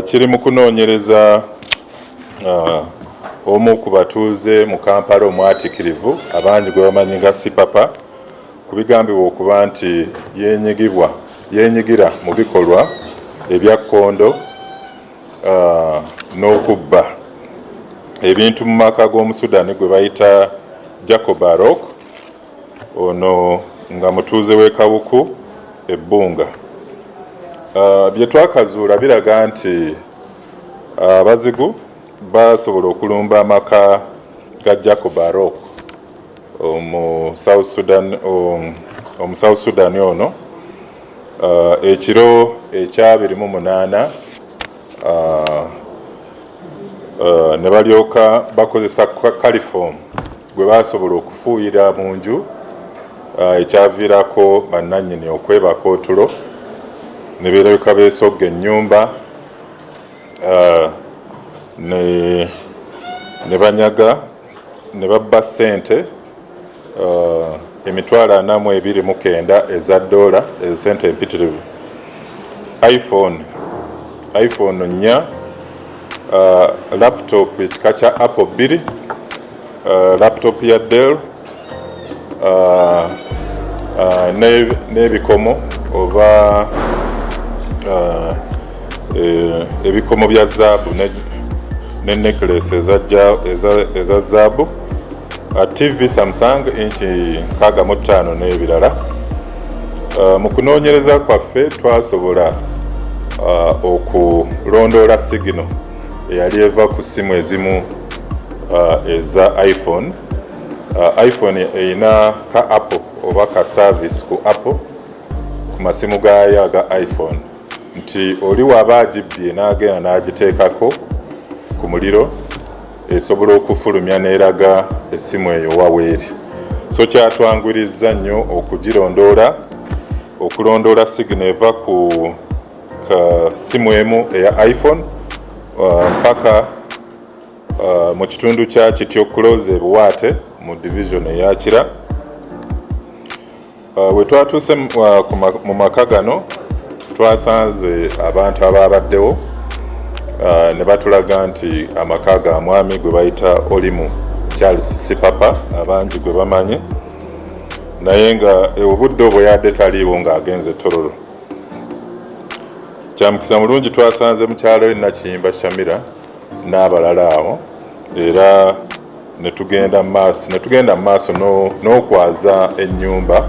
Kiri mu kunoonyereza omu ku batuuze mu Kampala omwatikirivu abangi gwe bamanyi nga Sipapa ku bigambibwa okuba nti yenyigira mu bikolwa ebya kkondo n'okubba ebintu mu maka g'Omusudani gwe bayita Jacob Arok, ono nga mutuuze w'e Kawuku e Bbunga. Bye twakazuula biraga nti abazigu basobola okulumba amaka ga Jacob Arok omu South Sudan, omu South Sudan ono ekiro ekya 28, ne balyoka bakozesa chloroform gwe basobola okufuuyira mu nju, ekyaviirako bannannyini okwebaka otulo ne beerabika beesogga ennyumba, ne banyaga ne babba ssente 429,000 eza dola, ezo sente empitirivu, iPhone 4, laptop ekika kya Apple 2, laptop ya Dell, n'ebikomo oba ebikomo bya zaabu ne necklace eza zaabu, TV Samsung inchi 65 n'ebirala. Mu kunoonyereza kwaffe twasobola okulondoola signal eyali eva ku ssimu ezimu eza iPhone. iPhone erina ka app oba ka service ku Apple ku masimu gaayo aga iPhone nti oli waaba agibbye n'agenda n'agiteekako ku muliro, esobola okufulumya n'eraga essimu eyo waweeri. So kyatwanguyiriza nnyo okugirondoola, okulondoola signal eva ku ka simu emu eya iPhone mpaka mu kitundu kya Kityo Close e Buwaate mu division eya Kira. We twatuuse mu maka gano, twasanze abantu ababaddewo ne batulaga nti amaka ga mwami gwe bayita Olimu Charles Sipapa, abangi gwe bamanyi, naye nga obudde obwo yadde taliiwo ng'agenze Tororo. Kyamukisa mulungi twasanze mukyalo we Nakiyimba Shamira n'abalala awo, era ne tugenda mu maaso n'okwaza ennyumba,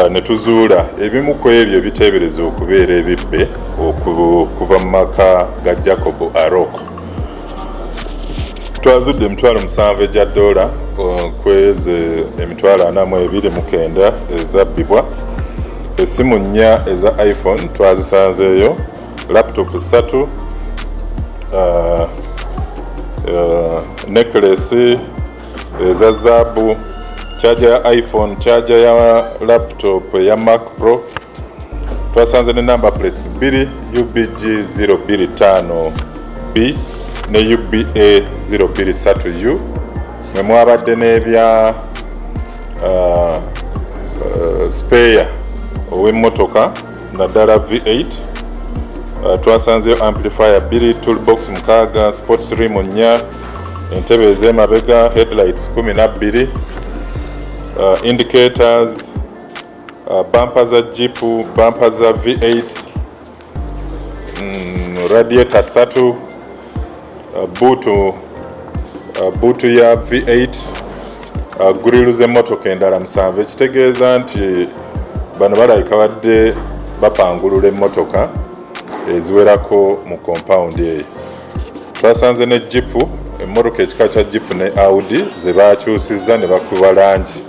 ne tuzuula ebimu ku ebyo ebiteebereza okubeera ebibbe okuva mu maka ga Jacob Arok. Twazudde 70,000 egya dola kweze 42,900 ezabbibwa, essimu 4 eza iPhone twazisanzeeyo, laptop 3, necklace eza zaabu, charger ya iPhone, charger ya laptop eya Mac Pro. Twasanze ne number plates 2, UBG 025 B ne UBA 023 U, mwe mwabadde n'ebya spare ow'emmotoka naddala V8. Twasanzeyo amplifier 2, toolbox 6, sports rim 4, entebe ez'emabega, headlights 12, indicators, bumper za Jeep, bumper za V8, radiator 3, buutu ya V8, grill z'emmotoka endala 7, ekitegeeza nti bano balabika badde bapangulula emmotoka eziwerako mu compound eyo. Twasanze ne Jeep, emmotoka ekika kya Jeep ne Audi ze bakyusizza ne bakuba langi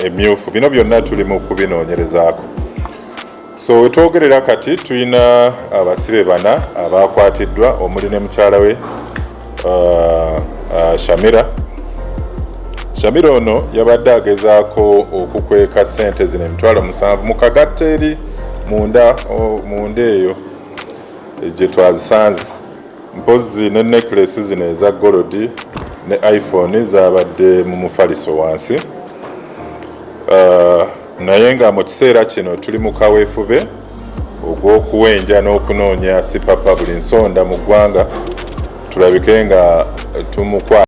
emyufu. Bino byonna tuli mu kubinoonyerezaako. So wetwogerera kati tulina abasibe bana abakwatiddwa, omuli ne mukyala we Shamira. Shamira ono yabadde agezaako okukweka ssente zino 70,000 mu kagatta eri munda eyo gye twazisanze, mpozzi ne necklace zino eza gold ne iPhone zabadde mu mufaliso wansi. Naye nga mu kiseera kino tuli mu kaweefube. Ogw'okuwenja n'okunoonya Sipapa buli nsonda mu ggwanga, tulabike nga tumukwata.